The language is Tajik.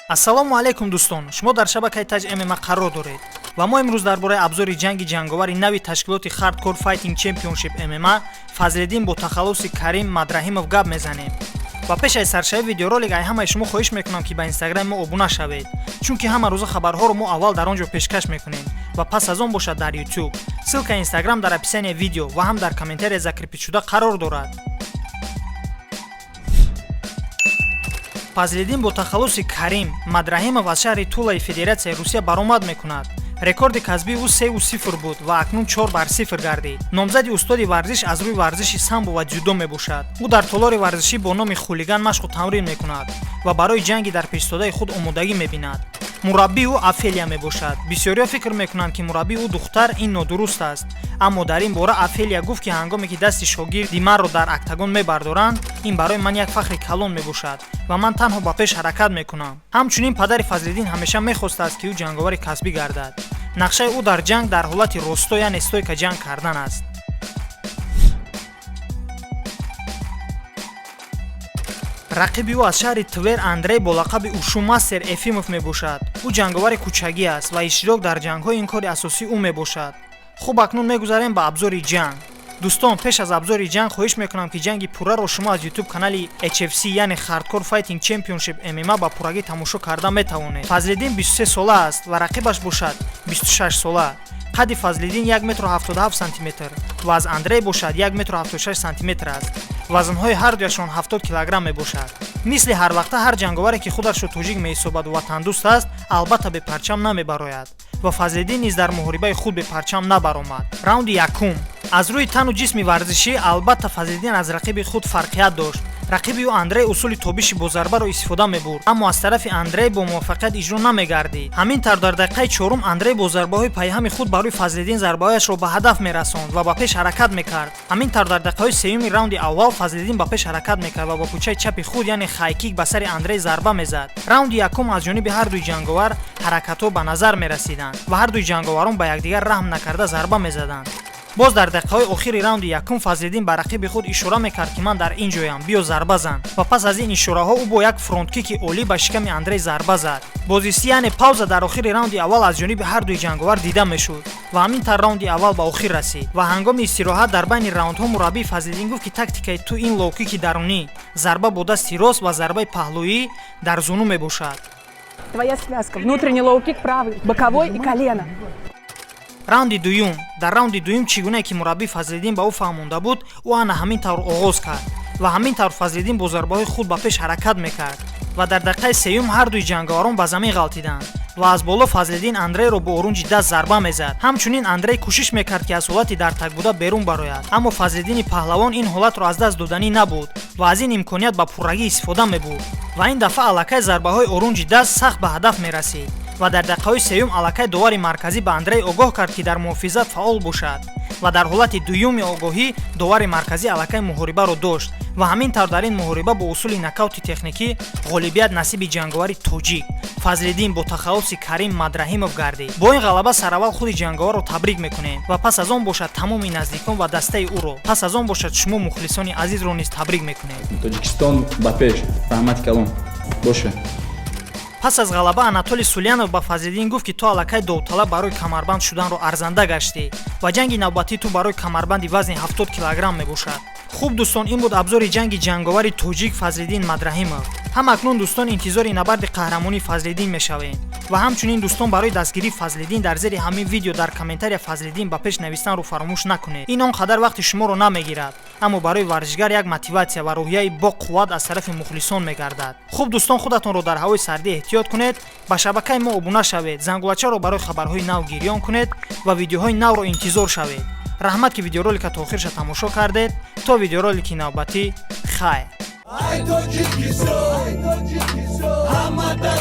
Ассалому алайкум, дӯстон! Шумо дар шабакаи Таҷ ММА қарор доред ва мо имрӯз дар бораи абзори ҷанги ҷанговари нави ташкилоти Hardcore Fighting Championship ММА Фазлиддин бо тахаллуси Карим Мадрахимов гап мезанем. Ва пеш аз саршавии видеоролик ай ҳамаи шумо хоҳиш мекунам, ки ба инстаграми мо обуна шавед, чунки ҳама рӯза хабарҳоро мо аввал дар он ҷо пешкаш мекунем ва пас аз он бошад дар YouTube. Ссылкаи инстаграм дар описанияи видео ва ҳам дар комментария закрепить шуда қарор дорад. Фазлиддин бо тахаллуси Карим Мадрахимов аз шаҳри Тулаи Федератсияи Русия баромад мекунад. Рекорди касбии ӯ 3-0 буд ва акнун 4-0 гардид. Номзади устоди варзиш аз рӯи варзиши самбо ва дзюдо мебошад. Ӯ дар толори варзишӣ бо номи Хулиган машқу тамрин мекунад ва барои ҷанги дар пешистодаи худ омодагӣ мебинад. Мураббии ӯ Офелия мебошад. Бисёриҳо фикр мекунанд, ки мураббии ӯ духтар, ин нодуруст аст, аммо дар ин бора Офелия гуфт, ки ҳангоме ки дасти шогирди манро дар октагон мебардоранд, ин барои ман як фахри калон мебошад ва ман танҳо ба пеш ҳаракат мекунам. Ҳамчунин падари Фазлиддин ҳамеша мехостааст, ки ӯ ҷанговари касбӣ гардад. Нақшаи ӯ дар ҷанг дар ҳолати росто, яъне стойка ҷанг кардан аст. Рақиби ӯ аз шаҳри Твер Андрей бо лақаби Ушу Мастер Ефимов мебошад. Ӯ ҷанговари кӯчагӣ аст ва иштирок дар ҷангҳо ин кори асосии ӯ мебошад. Хуб, акнун мегузарем ба абзори ҷанг. Дӯстон, пеш аз абзори ҷанг хоҳиш мекунам, ки ҷанги пурраро шумо аз YouTube канали HFC, яъне Hardcore Fighting Championship MMA, ба пуррагӣ тамошо карда метавонед. Фазлиддин 23 сола аст ва рақибаш бошад 26 сола. Қадди Фазлиддин 1 метру 77 сантиметр ва аз Андрей бошад 1 метру 76 сантиметр аст. Вазнҳои ҳардуяшон 70 килограмм мебошад. Мисли ҳарвақта, ҳар ҷанговаре, ки худашро тоҷик меҳисобаду ватандӯст аст, албатта бепарчам намебарояд ва Фазлиддин низ дар муҳорибаи худ бепарчам набаромад. Раунди якум. Аз рӯи тану ҷисми варзишӣ албатта Фазлиддин аз рақиби худ фарқият дошт. Рақиби ӯ Андрей усули тобиши бозарбаро истифода мебурд, аммо аз тарафи Андрей бо муваффақият иҷро намегардид. Ҳамин тавр, дар дақиқаи чорум Андрей бо зарбаҳои пайҳами худ барои Фазлиддин зарбаҳояшро ба ҳадаф мерасонд ва ба пеш ҳаракат мекард. Ҳамин тавр, дар дақиқаҳои сеюми раунди аввал Фазлиддин ба пеш ҳаракат мекард ва бо кӯчаи чапи худ, яъне хайкик, ба сари Андрей зарба мезад. Раунди якум аз ҷониби ҳардуи ҷанговар ҳаракатҳо ба назар мерасиданд ва ҳардуи ҷанговарон ба якдигар раҳм накарда зарба мезаданд. Боз дар дақиқаҳои охири раунди якум Фазлиддин ба рақиби худ ишора мекард, ки ман дар ин ҷоям, биё зарба зан, ва пас аз ин ишораҳо ӯ бо як фронткики олӣ ба шиками Андрей зарба зад. Бозистӣ, яъне пауза, дар охири раунди аввал аз ҷониби ҳардуи ҷанговар дида мешуд ва ҳамин тавр раунди аввал ба охир расид. Ва ҳангоми истироҳат дар байни раундҳо мураббии Фазлиддин гуфт, ки тактикаи ту ин лоукики дарунӣ, зарба бо дасти рост ва зарбаи паҳлӯӣ дар зуну мебошад. Твоя связка. Внутренний лоу-кик правый, боковой и колено. Раунди дуюм. Дар раунди дуюм, чӣ гунае ки мураббӣ Фазлиддин ба ӯ фаҳмонда буд, ӯ ана ҳамин тавр оғоз кард ва ҳамин тавр Фазлиддин бо зарбаҳои худ ба пеш ҳаракат мекард ва дар дақиқаи сеюм ҳардуи ҷанговарон ба замин ғалтиданд ва аз боло Фазлиддин Андрейро бо орунҷи даст зарба мезад. Ҳамчунин Андрей кӯшиш мекард, ки аз ҳолати дар таг буда берун барояд, аммо Фазлиддини паҳлавон ин ҳолатро аз даст доданӣ набуд ва аз ин имконият ба пуррагӣ истифода мебурд. Ва ин дафъа аллакай зарбаҳои орунҷи даст сахт ба ҳадаф мерасид ва дар дақиқаҳои сеюм аллакай довари марказӣ ба Андрей огоҳ кард, ки дар муҳофизат фаъол бошад. Ва дар ҳолати дуюми огоҳӣ довари марказӣ аллакай муҳорибаро дошт ва ҳамин тавр дар ин муҳориба бо усули нокаути техникӣ ғолибият насиби ҷанговари тоҷик Фазлиддин бо тахаллуси Карим Мадрахимов гардид. Бо ин ғалаба сараввал худи ҷанговарро табрик мекунем ва пас аз он бошад тамоми наздикон ва дастаи ӯро, пас аз он бошад шумо мухлисони азизро низ табрик мекунем. Тоҷикистон ба пеш! Раҳмати калон боша. Пас аз ғалаба Анатолий Сулянов ба Фазлиддин гуфт, ки ту аллакай довталаб барои камарбанд шуданро арзанда гаштӣ ва ҷанги навбатии ту барои камарбанди вазни 70 килограмм мебошад. Хуб, дӯстон, ин буд абзори ҷанги ҷанговари тоҷик Фазлиддин Мадрахимов. Ҳам акнун, дӯстон, интизори набарди қаҳрамонии Фазлиддин мешавем. Ва ҳамчунин, дӯстон, барои дастгирии Фазлиддин дар зери ҳамин видео дар комментария «Фазлиддин ба пеш» навистанро фаромӯш накунед. Ин он қадар вақти шуморо намегирад, аммо барои варзишгар як мотиватсия ва рӯҳияи бо қувват аз тарафи мухлисон мегардад. Хуб, дӯстон, худатонро дар ҳавои сардӣ эҳтиёт кунед, ба шабакаи мо обуна шавед, зангулачаро барои хабарҳои нав гирён кунед ва видеоҳои навро интизор шавед. Раҳмат, ки видеоролика то охирша тамошо кардед. То видеоролики навбатӣ хайр. Ай, Тоҷикистон, ҳама дар.